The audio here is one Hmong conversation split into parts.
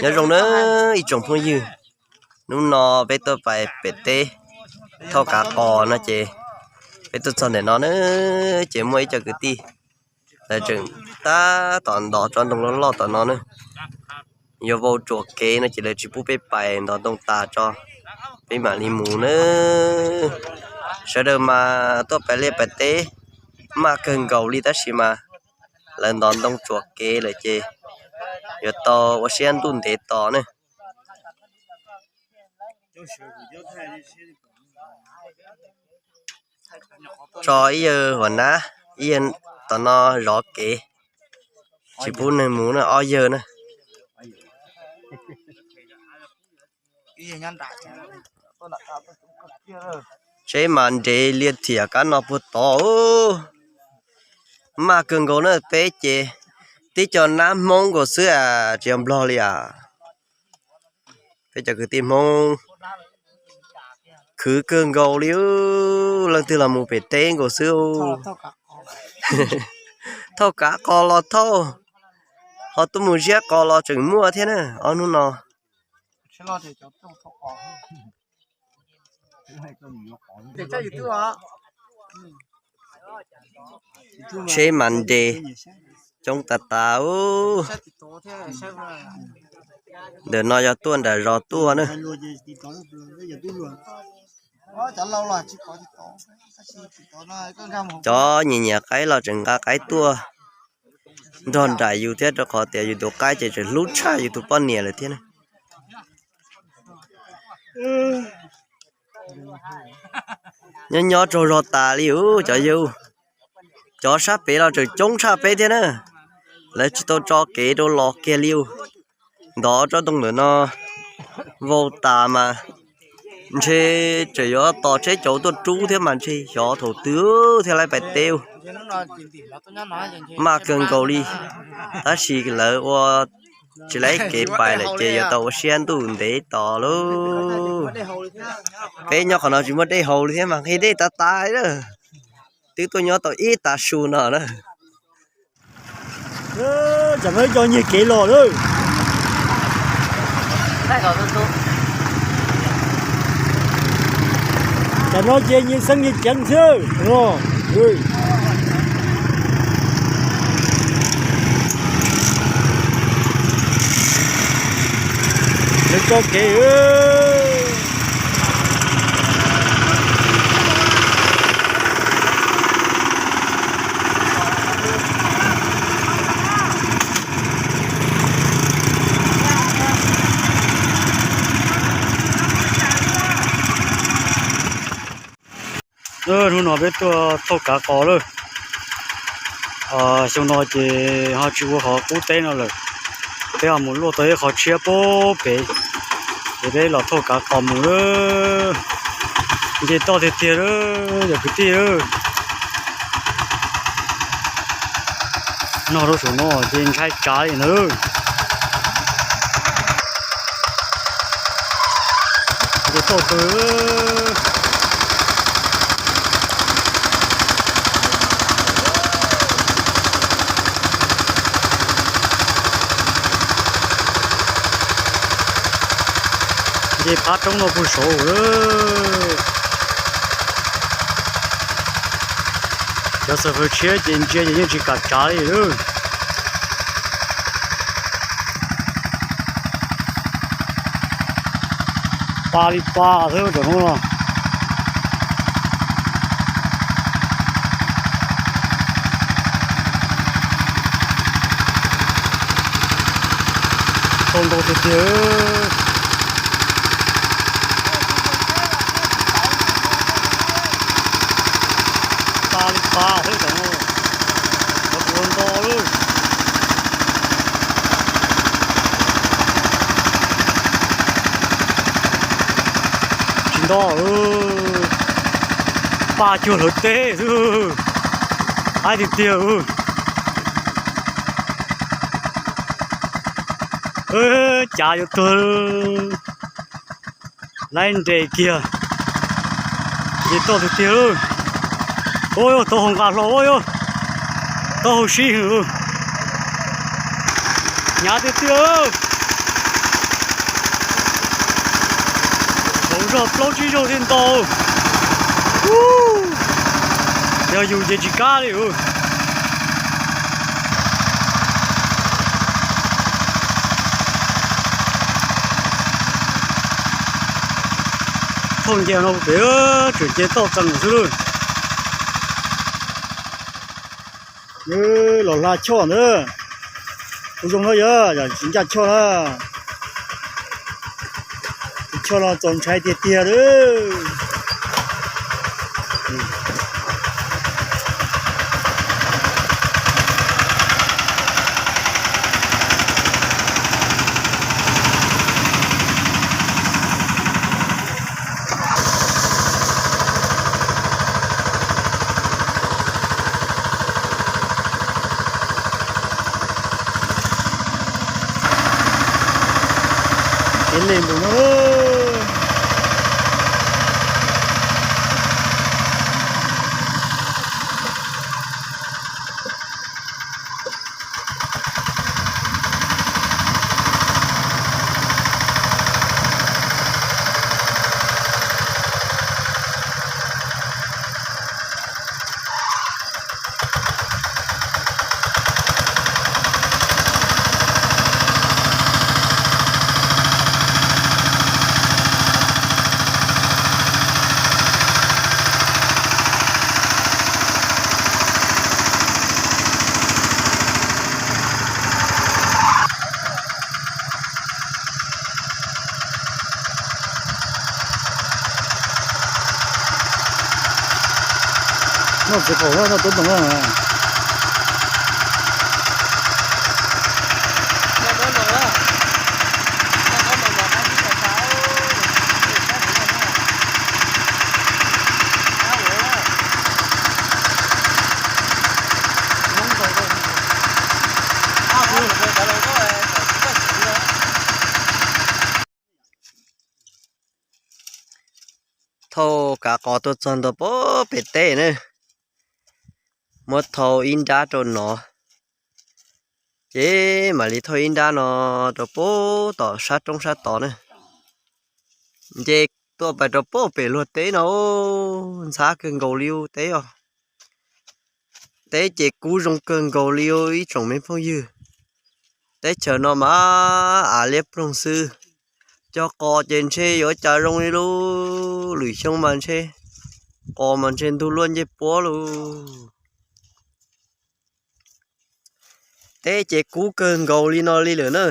Nyob zoo na ib tsoom phooj ywg, hnub no peb tuaj pais pem teb thauj kav qos no ces peb tuaj txog ntawm no na, ces muaj ib co kwv tij lawv tseem tab tom ntov tsob ntoo loj loj tom no na. Yuav vau tsuam kev no ces lawv tsis pub peb pais ntov ntoo tas tso, peb mam li mus na. Sawv daws mas tuaj pais liaj pais teb maj kawg nkaus li tab sis mas lawv ntov ntoo tsuam kev lawm ces yuav tau ua siab ntuj ntev tos na. Tso ib yawg huas nab, ib yawg tom no zov kev, tsis pub neeg mus na, ob yawg na. Tsheb mas nres liag thiab kab no puag tod. Maj kawg nkaus na, peb ces tib co nab Hmoob nkaus xwb as, tsis yog Nplog li as. Peb cov kwv tij Hmoob khwv kawg nkaus li, leej twg los mus pem teb nkaus xwb. Thauj kav qos los thauj, ho tuaj mus ziab qos los tseem muaj thiab na ob hnub no. Tsheb mas nres coob tas tas. Ntawm no yog tuaj nram zos tuaj na. Cov nyiam nyiam qaib los tseem nqa qaib tuaj nrog nraim yus thiab, rau qhov tias yus tus qaib ces tseem hlub tshaj yus tus poj niam lawm thiab na. Nyob nyob tsaug zog tas li ub cov yawg. Cov sab pem los tseem coob tshaj peb thiab na. Lawv tsis tau tso kev rau los kiag li ub. Ntov tsob ntoo ntawm no vau tas mas ntshe tseem yuav tos tsheb cauv tuaj rub thiab mas ntshe xyov thaum twg thiaj li pais teb ub. Maj kawg nkaus li, tab sis lawv ua tsis laib kev pais lawm ces yuav tau ua siab ntuj ntev tos lauj. Peb nyob qhov no tsis muaj dej haus li thiab mas nqhis dej tas tas lawm. Twb tuaj nyob tau ib tav su no na. Tam no ib co nyiag kev los lawm. Tam no ces nyiag xeeb nyiag ceev xwb. Lawv tso kev. Hnub no peb tuaj thauj kav qos lawm. Xyoo no ces ho tsis ua qhov qub teb no lawm, peb ho mus luaj tau ib qho tshiab puag pem, ces peb los thauj kav qos mus lawm. Nce toj tiag tiag lawm cov kwv tij. Noj rau saum no ces ntshai tsav li ntawd. Nce toj kawg. Nce phab roob no puag saud lawm. Cov xav fawm tshiab ces ntsia ces yeej tsis kam tsav li lawm. Pa li pa xwb tam no. Tau ntau tiag tiag. Pa li pa xwb tam no. Cov ua nto lawm. Tsis nto, pa cuag hlawv teb xwb. Aib tiag tiag. Cav yuav tuag. Laib nres kiag. Ces toj tiag tiag. Ua yog taub hau nqa hlo ua yog taub hau sib hwm. Hnyav tiag tiag. Zog plaub tsib zaug thiaj ntau. Yog yus ces tsis kam li. Thauj nce no pem tseem nce toj txees xwb lauj. Los hla choj ntawd. Kuv zoo no yog tsis ncaj choj na. Choj no txaus ntshai tiag tiag. Kev lej npaum no. Noj txiv qaum na, noj tub noog na. Thauj kav qos tuaj txog ntua pem teb na, muab thau ib nrab rau no, ces mam li thauj ib nrab no rau pem tom sab roob sab tod na. Nce tuaj pais rau pem luag teb no, ntxhab kawg nkaus li teb os. Teb ces kub zoo kawg nkaus li ib tsoom me phooj ywg. Teb chaws no mas av liab ploog xwb, cog qos ces ntshe yuav cas zoo li lauj. Lwm xyoo mas ntshe qos mas ntshe ntug luaj ncej puab lauj. Teb ces kub kawg nkaus li no li lawm na.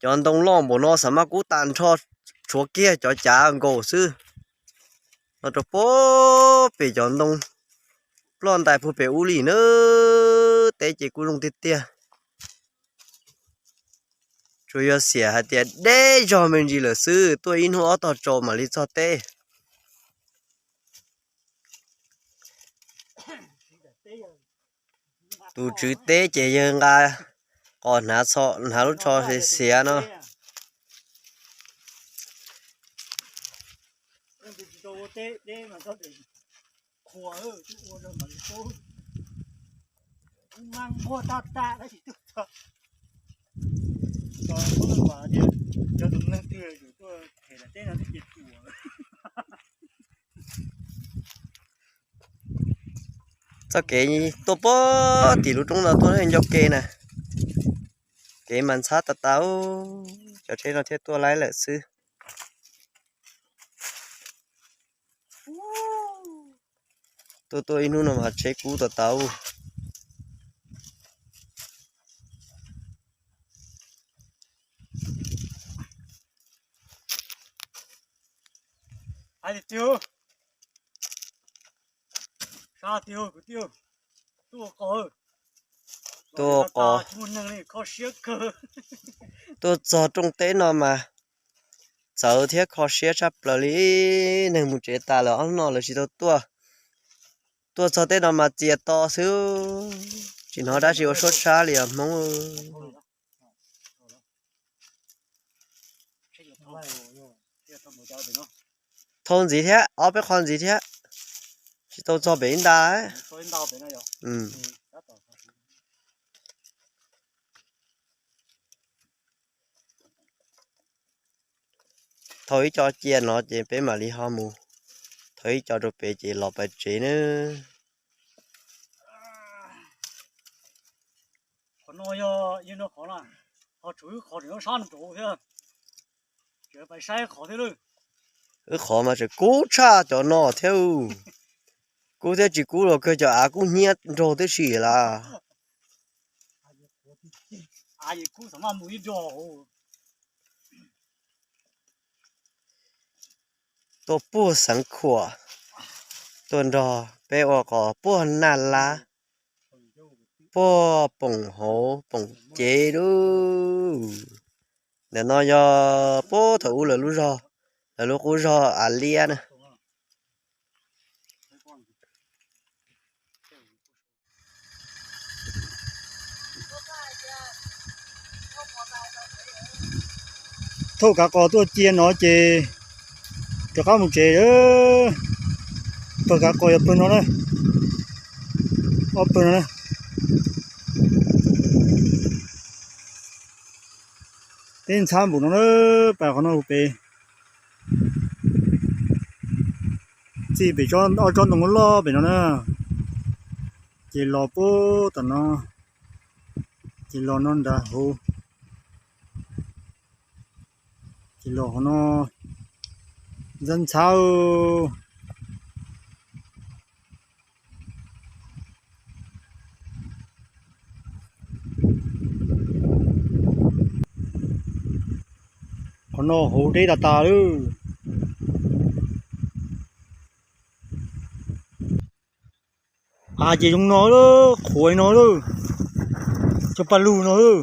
Cov ntoo loj npaum no xav mas kub tag nrho, tshuav kiag cov cav nkaus xwb. No rau pem cov ntoo ploj ntais puag pem ub li na. Teb ces kub zoo tiag tiag. Tsuas yog xiam hais tias deb zog me ntsis lawm xwb, tuaj ib hnub ob tog tsaus mam li txog teb. Tus tswv teb ces yawg nqa qos hnav lub tsho xiav xiav no. Txoj kev tuaj puag tim lub roob no tuaj ncauj ke na, kev mas ntxhab tas tas, cov tsheb no thiaj tuaj laib lawm xwb. Tuaj tuaj ib hnub no mas tsheb kub tas tas. Tuaj qos, tuaj txog rooj teb no mas txawv thiab kho siab tshaj plaws li. Neeg mus tsev tas lawm, ob hnub no lawv tsis tau tuaj. Tuaj txog teb no mas txias to xwb, tsis hnov dab tsi ua suab tshab li os Hmoob. Thau ntxiv thiab, ob peb qho ntxiv thiab, tsis tau txog pem ib nta. Thauj ib co cia no ces peb mam li ho mus thauj ib co rau pem ces los pais tsev nawb. Qhov no yog, yog no qhov na, ho tshuav wb qhov nws sab nraud thiab, tseem pais saib qhov thiab lawm. Wb qhov mas tseem kub tshaj cov no thiab. Kub thiab tsis kub los kawg cov av kub hnyiab nraug tib si lawm. Av kub xav maj mus ib do. Tuaj puag Xeev Khuam, tuaj nrog peb ua qos puag Naj Lab, puag Poom Hauv Poom Cev lub. Ntawm no yog puag thaum ub lawv lub zog, lawv lub qub zog Av Liab na. Thauj kav qos tuaj cia no ces rov qab mus tsev. Pawg kav qos yog pawg no na, ob pawg no na. Peb ntxhab npaum no na, pais qhov no pem, txij pem ob tsob ntoo loj loj pem no na, ces los puag tom no, ces los no nrad hauv, ces los qhov no ntxhab ntxhab. Qhov no hauv deb tas tas lawm. Av ces zoo no lawm, qhuav no lawm, cov paj lug no lawm.